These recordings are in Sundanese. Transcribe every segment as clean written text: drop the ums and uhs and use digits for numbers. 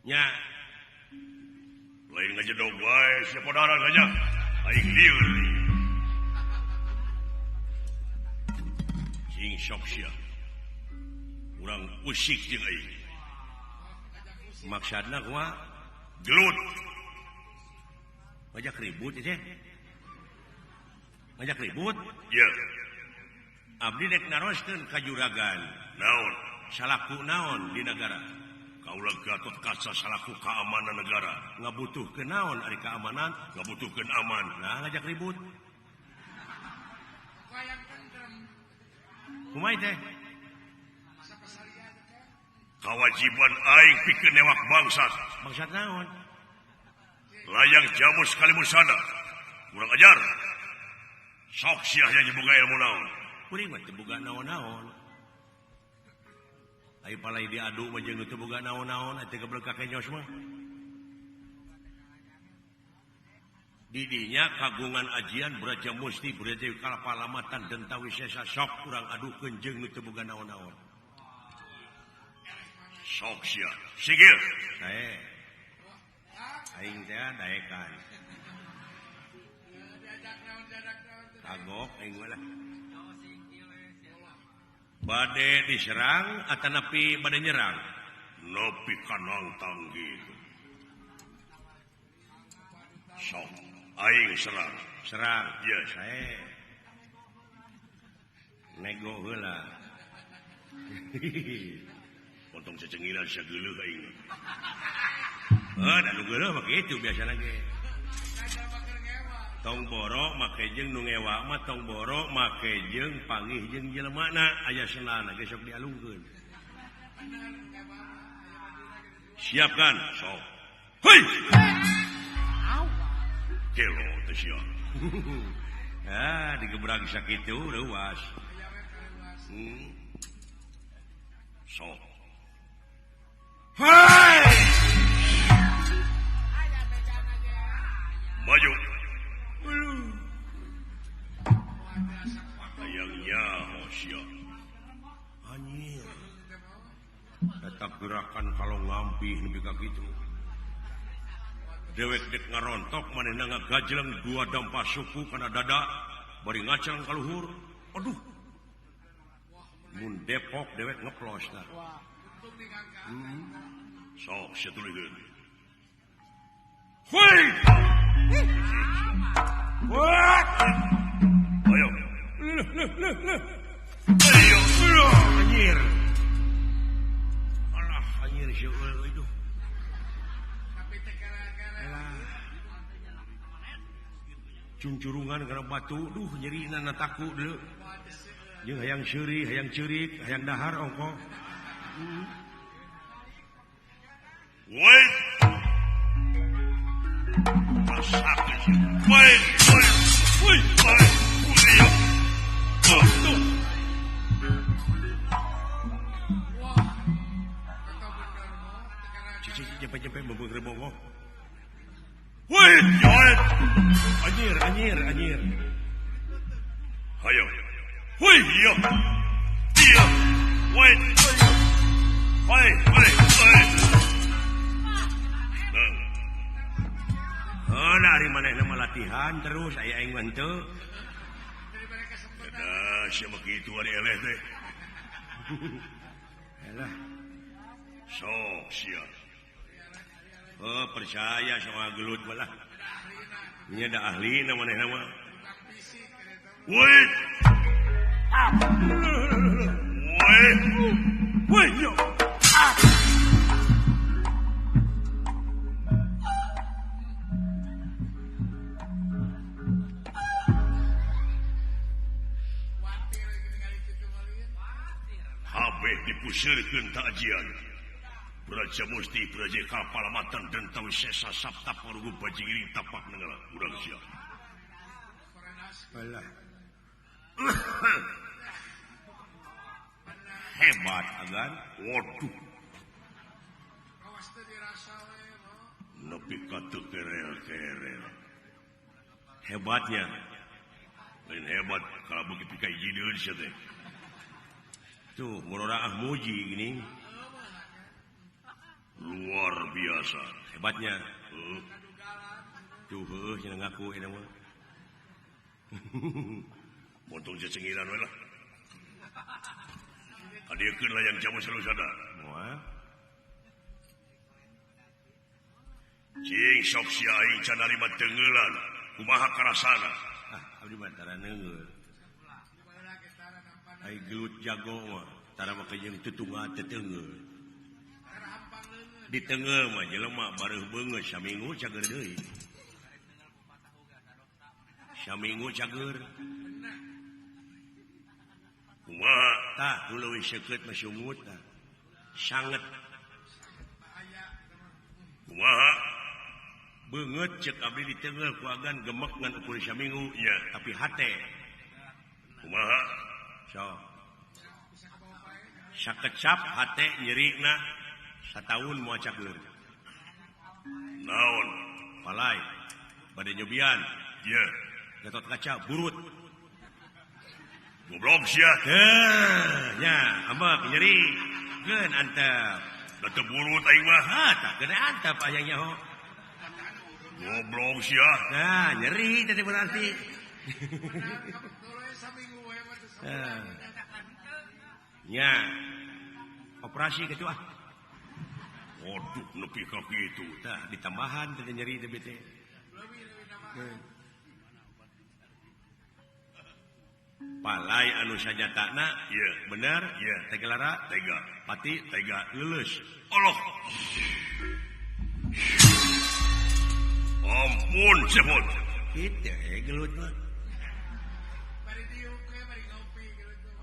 Nya. Lain ngajedog wae sia podaran aja. Aing lieur. Sing sok sia. Urang usik jeung aing. Maksudna kumaha? Gelut. Ngajak ribut teh. Ngajak ribut? Iya. Abdi dek naroskeun ka juragan. Naon? Salaku naon di negara? Kaula Gatot Kaca salaku keamanan negara. Ngabutuhkeun naon ari keamanan? Ngabutuhkeun aman. Nah, ngajak ribut. Kumaha teh? Kawajiban aing pikeun newak bangsat. Bangsat naon? Layang jamus kalimusana. Kurang ajar. Sok sia nya boga ilmu naon? Kuring mah teu boga naon-naon. Ai palai diadu mah jeung teu boga naon-naon atuh geblek ka kenyos mah. Didinya kagungan ajian Braja Musti Braja Kalapalamatan Denta Wisesa sok urang adukeun jeung nu teu boga naon-naon. Sok sia. Sigil. Sae. Aing teh daekan. Kagok aing mah lah. Bade diserang atanapi bade nyerang? Nepi kanang tanggi. Sok aing serang. Serang. Iya, sae. Nego heula. Potong secengilan sageuleuh aing. Heuh, da nu geuleuh mah kitu biasana ge. Tong boro make jeung nu ngewa mah tong boro make jeung panggih jeung jelemana aya senana ge sok dialungkeun. Siapkan sok. Hei. Kelo teh sia. Ah, digebrag sakitu leuwas. Sok. Hei! Maju. Hayangnya sia. Anjir. Tetap gerakan kalau ngampih nepi ka kitu. Dewek dek ngarontok manehna ngagajleng dua dampa suku kana dada bari ngaceng ka luhur. Aduh. Mun Depok dewek ngeplos tah. Sok sia tuluykeun. Hoi! Wah! Ayo. Ayo. Anjir. Alah, anjir seueul itu. Alah. Cuncurungan kana batu, duh nyerina na taku deuleu. Jeung hayang seuri, hayang ceurik, hayang dahar ongko. Woi. Woi, woi, woi, woi. Cici jempe-jempe membung rebogo. Woi, anjir, anjir, anjir. Hayo. Woi, iya. Iya. Woi. Woi, woi, woi. Oh, dari manehna mah latihan terus aya aing mah henteu. Dah, sia mah kitu ari eleh teh. Elah. Sok sia. Oh, percaya sama gelut malah. Nya da ahlina manehna mah. Woi. Woi. Woi, yo. Ah. Kabeh dipuseurkeun ta'jian. Braja Musti Braja Kapalamatan Denta Wisesa Sapta Parugu Bajigiring Tapak Nenggala urang sia. Alah. Hebat agan. Waduh. Nepi ka teu kerel-kerel. Hebatnya. Lain hebat kalau begitu ka jideun sia teh. Tuh, murora ah muji gini. Luar biasa hebatnya. Tuh heuh cenah ngaku eta mah. Montong cecengiran we lah. Kadiekeun layang jamu salusada. Moal. Cing sok sia aing can narima teungeulan. Kumaha karasana? Ah, abdi mah tara neungeul. Ai gelut jago mah tara make jeung tutungga teu teunggeul. Diteunggeul mah jelema bareuh beungeut saminggu cager deui. Saminggu cager. Kumaha? Tah, nu leuwih seukeut mah sumut tah. Sanget. Kumaha? Beungeut ceuk abdi diteunggeul ku agan gemek ngan ukur saminggu nya, tapi hate. Kumaha? So. Sakecap hate nyerina sataun moal cager. Naon? Palai bade nyobian. Ye. Gatot Kaca burut. Goblok sia. Heuh, nya ambek nyeri. Geun antep. Da teu burut aing mah. Ha, tah geun antep aya nyaho. Goblok sia. Nah, nyeri teh berarti. Nya. Operasi kitu ah. Waduh, nepi ka kitu. Tah ditambahan teh nyeri teh bete. Palai anu sajatana ieu bener ieu tegelara tega pati tega leuleus. Allah. Ampun cepot. Kitu gelut mah.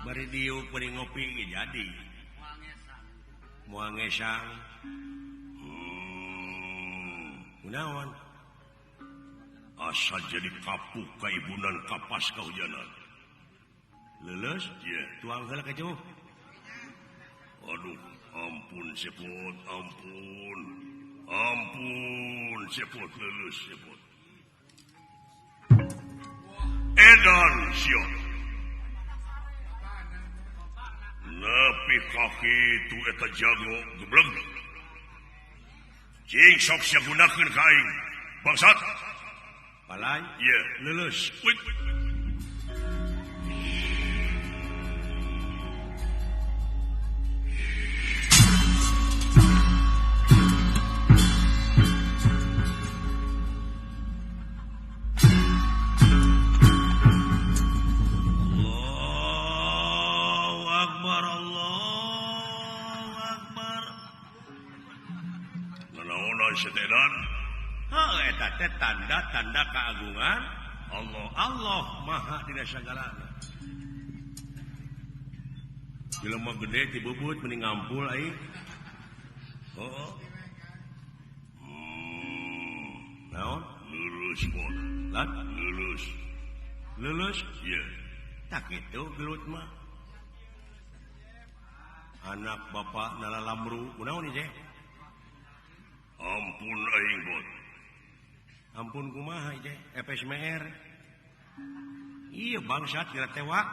Bari diuk bari ngopi ge jadi. Moal ngesang. Kunaon? Asa jadi kapuk kaibunan kapas kahujanan. Leuleus? Ieu. Tuang heula ka jauh. Aduh, ampun cepot, ampun. Ampun cepot leuleus cepot. Edan sia. Nepi ka kitu eta jago gebleng. Cing sok sia gunakeun ka aing. Bangsat. Palai? Ieu. Leuleus. Wih. Allahu Akbar, Allahu Akbar. Nanaonan setedan? Heuh, eta teh tanda-tanda keagungan Allah. Allah Maha dina sagalana. Jelema gede tibubut mending ngampul aing. Heeh. Naon? Lulus bot. Lan? Lulus. Lulus? Ieu. Tak kitu gelut mah. Anak bapak nalalamru kunaon ieu teh? Ampun aing bot. Ampun kumaha ieu teh? FSMR. Ieu bangsat kira tewak.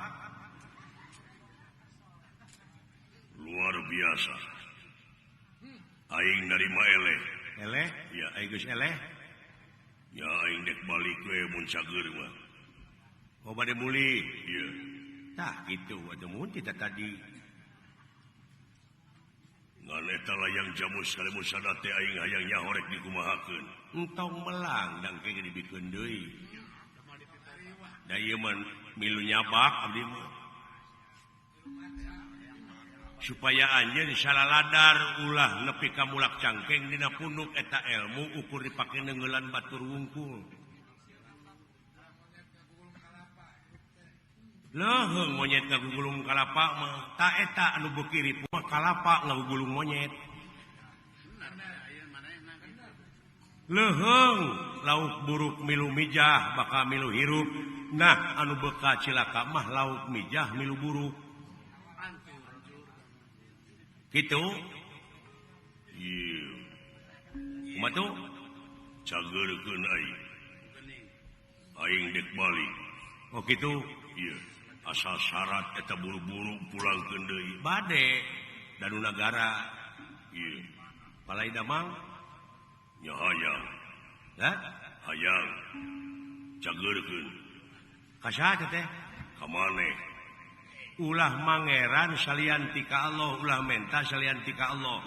Luar biasa. Aing narima eleh. Eleh? Ya, aing geus eleh. Ya aing dek balik we mun cager mah. Oh bade mulih. Ieu. Tah kitu atuh mun teh tadi. Ngan eta layang jamu kalemusada teh aing hayang nyahorek dikumahakeun. Entong melang dang ke dibikeun deui. Da ieu mah milu nyabak abdi mah. Supaya anjeun salaladar ulah nepi ka mulak cangkeng dina punuk eta ilmu ukur dipake neungeulan batur wungkul. Leuheung monyet ngagugulung kalapa mah ta eta anu beuki ripuh mah kalapa ngagugulung monyet. Leuheung lauk buruk milu mijah bakal milu hirup. Nah anu beka cilaka mah lauk mijah milu buruk. Gitu. Ieu. Kumaha tuh? Cageurkeun aing. Aing dek balik. Oh kitu. Ieu. Asal syarat eta buru-buru pulangkeun deui. Bade danu nagara. Ieu. Palai damang nya hayang. Hah? Hayang. Cageurkeun. Ka saha teh? Ka maneh. Ulah mangeran salian ti ka Allah, ulah menta salian ti ka Allah.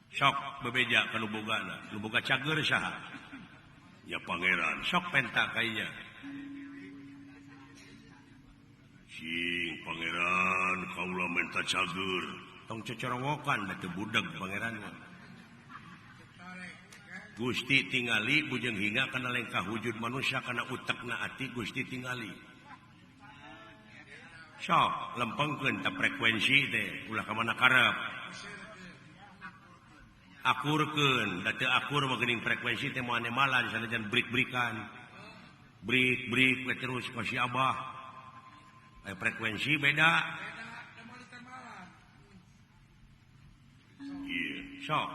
Sok bebeja ka nu bogana, nu boga cager saha? Nya pangeran. Sok penta kainya. Sing pangeran kaula menta cager. Tong cocorowokan da teu budeg pangeran mah. Gusti tingali bujeng hingga kana lengkah wujud manusia kana utekna ati Gusti tingali. Sok lempengkeun ta frekuensi teh ulah ka mana karep. Akurkeun da teu akur mah geuning frekuensi teh moal nemalan sanajan brik-brikan. Brik-brik we terus ka si Abah. Aya frekuensi beda. Ieu sok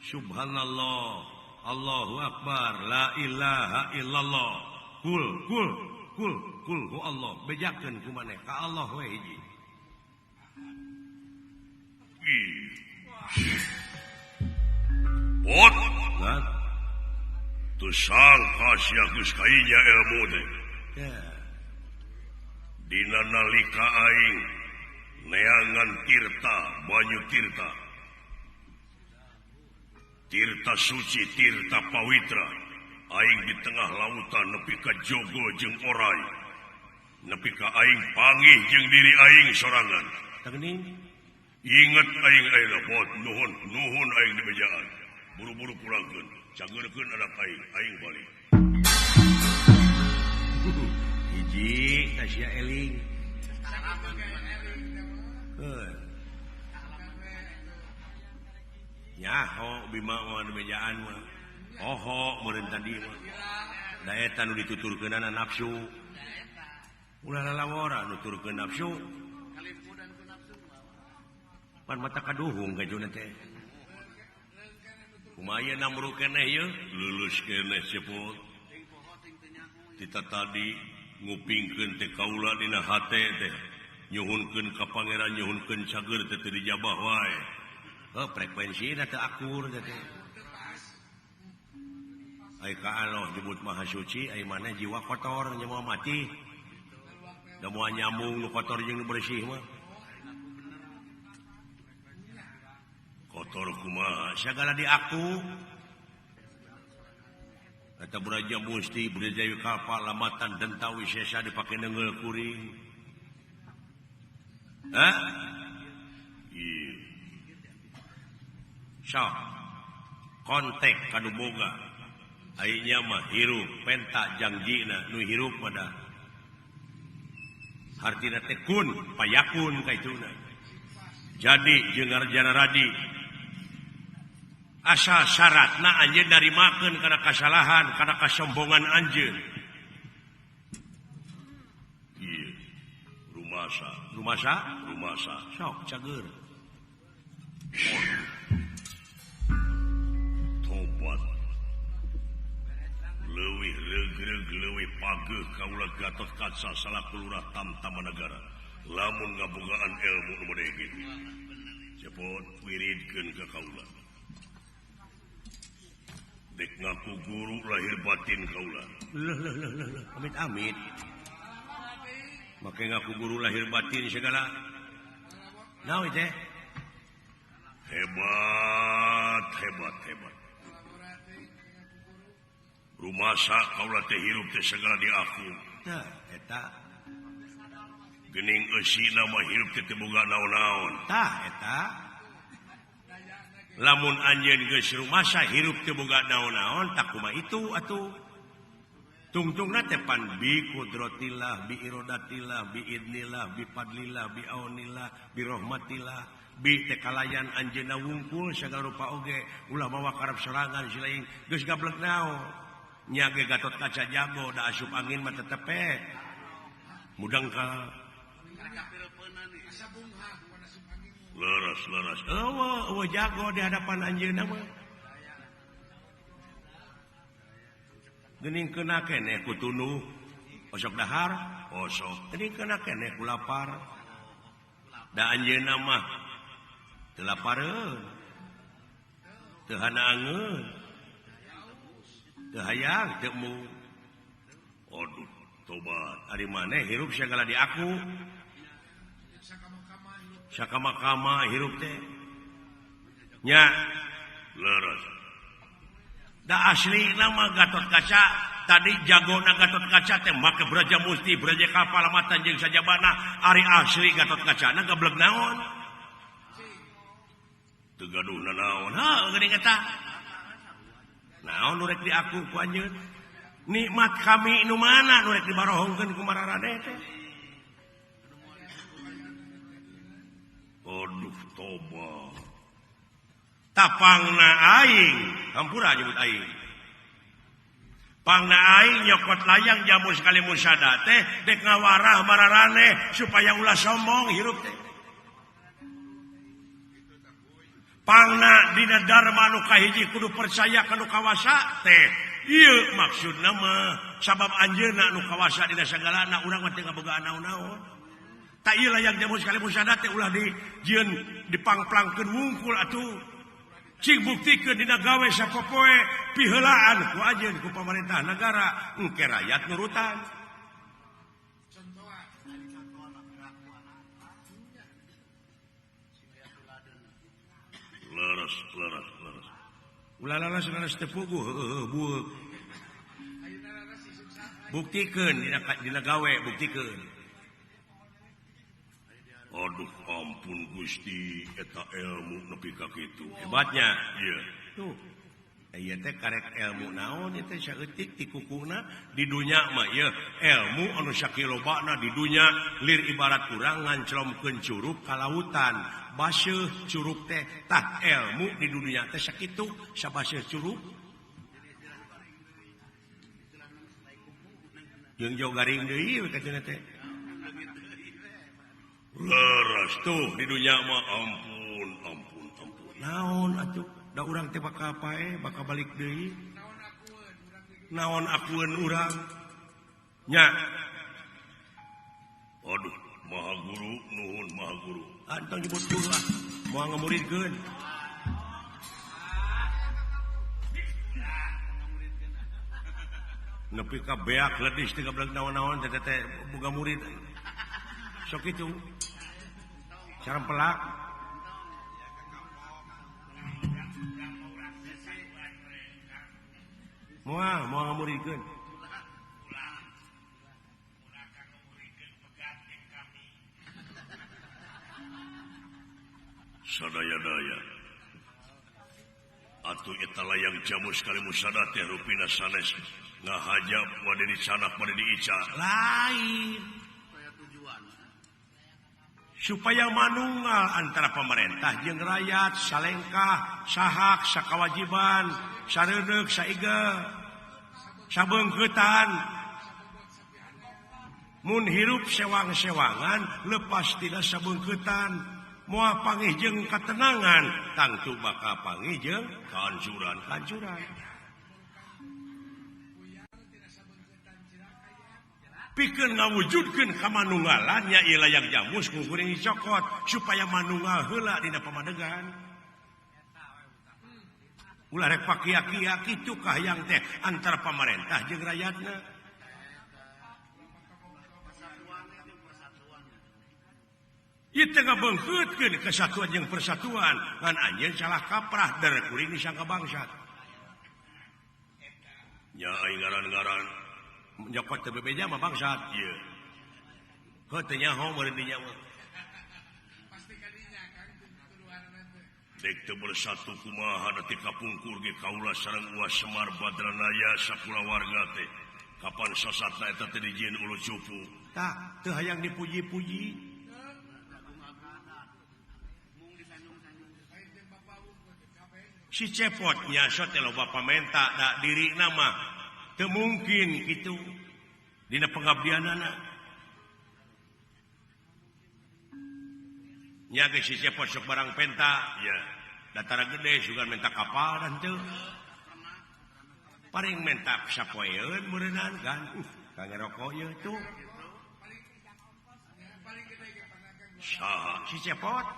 subhanallah, Allahu akbar, la ilaha illallah. Kul kul kul kul hu Allah, bejakeun ku maneh ka Allah we hiji. Pot, nah, teu sangka sia geus kainya ilmu teh. Dina nalika aing neangan tirta, banyu tirta. Tirta suci, tirta pawitra. Aing di tengah lautan nepi ka jogo jeung orai. Nepi ka aing pangih jeung diri aing sorangan. Teuning inget aing ayeuna bot nuhun nuhun aing di bejaan. Buru-buru pulangkeun, cageurkeun anak aing, aing balik. Hiji tah sia eling. Heuh. Nyaho Bima mah di bejaan mah. Oho meureun tadi mah. Da eta nu dituturkeunana nafsu. Ulah lalawora nuturkeun nafsu. Pan mata kaduhung gajuna teh. Kumaha namru keneh ieu? Lulus keneh cepot. Tita tadi ngupingkeun teh kaula dina hate teh. Nyuhunkeun ka pangeran nyuhunkeun cager teh teu dijabah wae. Oh, frekuensi teu akur teh. Ai ka Allah nyebut maha suci, ai maneh jiwa kotor nya moal mati. Da moal nyambung nu kotor jeung nu bersih mah. Kotor kumaha sagala diaku. Eta Braja Musti, Braja Kalpa, lamatan denta wisesa dipake neungeul kuring. Hah? Ieu. Sok kontak ka nu boga. Ai nya mah hirup penta jangjina nu hirup pada hartina teh kun payakun kaituna. Jadi jeung arjana radi asal syaratna anjeun narimakeun kana kasalahan kana kasombongan anjeun. Ieu rumasa rumasa rumasa sok cager. Tobat leuwih regreg leuwih pageuh kaula Gatot Kaca salaku lurah Tamtama Negara lamun ngabogaan ilmu nu mode kitu cepot wiridkeun ka kaula dek ngaku guru lahir batin kaula. Leuh leuh leuh leuh amit amit make ngaku guru lahir batin segala naon teh hebat hebat hebat. Rumasa kaula teh hirup teh segala diaku. Tah eta geuning eusina mah hirup teh teu boga naon-naon. Tah eta lamun anjeun geus rumasa hirup teu boga naon-naon tak kumaha itu atuh. Tungtungna teh pan bi kudratillah bi iradatillah bi idnillah bi fadlillah bi aunillah bi rahmatillah bi teh kalayan anjeunna wungkul sagala rupa oge ulah mawa karep sorangan silaing geus gablek naon. Nya ge Gatot Kaca jago da asup angin mah tetepe mudang ka leres leres eueuh eueuh jago di hadapan anjeunna mah geuning keuna keneh ku tunduh osok dahar osok geuning keuna keneh ku lapar da anjeunna mah Teu lapareun. Teu hanaangeun. Teu hayang teu embung. Aduh, tobat. Ari maneh hirup sagala di aku. Sakama-kama hirup teh. Nya leres. Da asli nama Gatot Kaca tadi jagona Gatot Kaca teh make Braja Musti, Braja Kapalamatan jeung sajabana. Ari asli Gatot Kacana gablek naon? Teu gaduh nanaon. Heuh geuning eta. Naon nu rek diaku ku anjeun? Nikmat kami nu mana nu rek dibarohongkeun ku mararaneh teh? Aduh tobat. Tapangna aing, hampura nyebut aing. Pangna aing nyokot layang jamu sekali musada teh dek ngawarah mararaneh supaya ulah sombong hirup teh. Pangna dina dharma nu kahiji kudu percaya ka nu kawasa teh. Ieu maksudna mah sabab anjeunna nu kawasa dina sagalana urang mah teu ngabogaan naon-naon. Tak ieu layang jamu sekali musada teh ulah di jieun dipangplangkeun wungkul atuh. Cing buktikeun dina gawe sapopoe piheulaan ku anjeun ku pamarentah negara engke rakyat nurutan. Leres leres leres. Ulah leres leres teu puguh heueuh bueuk. Buktikeun dina gawe buktikeun. Aduh ampun Gusti eta ilmu nepi ka kitu. Hebatnya. Iya. Tuh. Ieu teh karek ilmu naon ieu teh saeutik ti kukuna di dunya mah ieu ilmu anu sakilobana di dunya lir ibarat urang nganclomkeun curug ka lautan. Baseuh curug teh tah ilmu di dunya teh sakitu sabaseuh curug. Jeung jauh garing deui we kacana teh. Leres tuh di dunia mah ampun ampun ampun. Naon atuh da urang teh bakal pae bakal balik deui. Naon akueun urang? Nya. Aduh, maha guru nuhun maha guru. Antong nyebut guru ah, moal ngamuridkeun. Nepi ka beak ledis teh gablek naon-naon teh teh boga murid. Sok itu. Sareng pelak. Moal moal ngamuridkeun. Sadaya-daya. Atuh eta layang jamu sekali musada teh rupina sanes ngahajab bade dicanak bade diica. Lain. Supaya manunggal antara pemerintah jeung rakyat salengkah sahak sakawajiban sareudeuh saige sabeungkeutan mun hirup sewang-sewangan lepas tina sabeungkeutan moal pangih jeung katenangan tangtu bakal pangih jeung kahancuran. Pikeun ngawujudkeun kamanunggalan nya ieu layang jamus ku kuring dicokot supaya manunggal heula dina pamadegan. Ulah rek pakia-kia kitu kahayang teh antara pamarentah jeung rakyatna. Ieu teh ngabeungkeutkeun kesatuan jeung persatuan ngan anjeun salah kaprah der kuring disangka bangsat. Nya aing ngaran-ngaran nyokot teh bebeja mah bangsat. Ieu. Heuh teu nyaho meureun dinya mah. Dek teu bersatu kumaha da ti kapungkur ge kaula sareng Uwa Semar Badranaya sakulawarga teh. Kapan sasatna eta teh dijieun ulu cupu. Tah, teu hayang dipuji-puji. Si cepotnya sok teh loba pamenta da dirina mah teu mungkin kitu dina pengabdianana. Nya ge si cepot sok barang penta, ya. Datara gede sugan menta kapal dan teu. Paling menta sapoeun meureunaan kan. Kang rokok ieu tuh. Saha si cepot?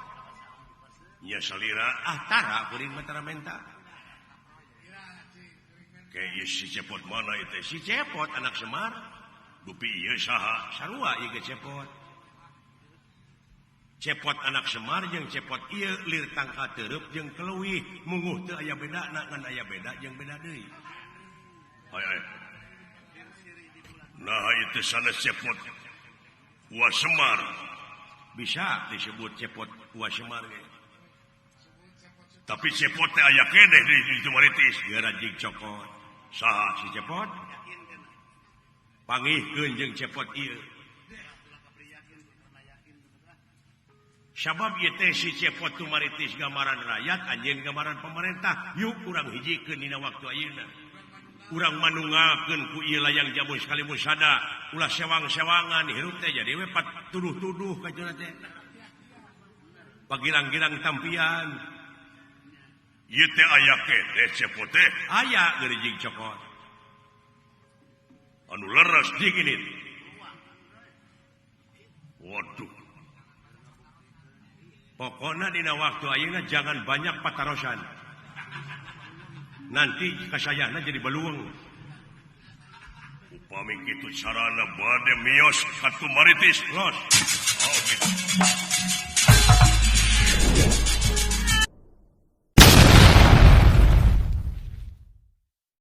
Nya salira ah tara kuring mah tara menta. Ke si Cepot mana itu? Si Cepot anak Semar. Dupi ieu saha? Sarua ieu ge Cepot. Cepot anak Semar jeung Cepot ieu lir tangka teureub jeung keleuwih munguh teu aya bedana ngan aya beda jeung beda deui. Ay ay. Nah itu sanes Cepot Wa Semar. Bisa disebut Cepot Wa Semar ge. Tapi Cepot teh aya keneh di Tumaritis geura jig cokot. Saha si Cepot? Pangihkeun jeung Cepot ieu. Sabab ieu teh si Cepot Tumaritis gambaran rakyat anjeun gambaran pemerintah. Yuk urang hijikeun dina waktu ayeuna. Urang manunggalkeun ku ieu layang jamu sekali musada, ulah sewang-sewangan hirup teh jadi we tuduh-tuduh ka cenah teh. Pagirang-girang tampian. Ieu teh aya keneh Cepot teh? Aya geuring cokot. Anu leres diginin. Waduh. Pokoknya dina waktu ayeuna jangan banyak patarosan. Nanti kasayana jadi beluang. Upami kitu carana bade mios ka Tumaritis. Los. Oh, gitu.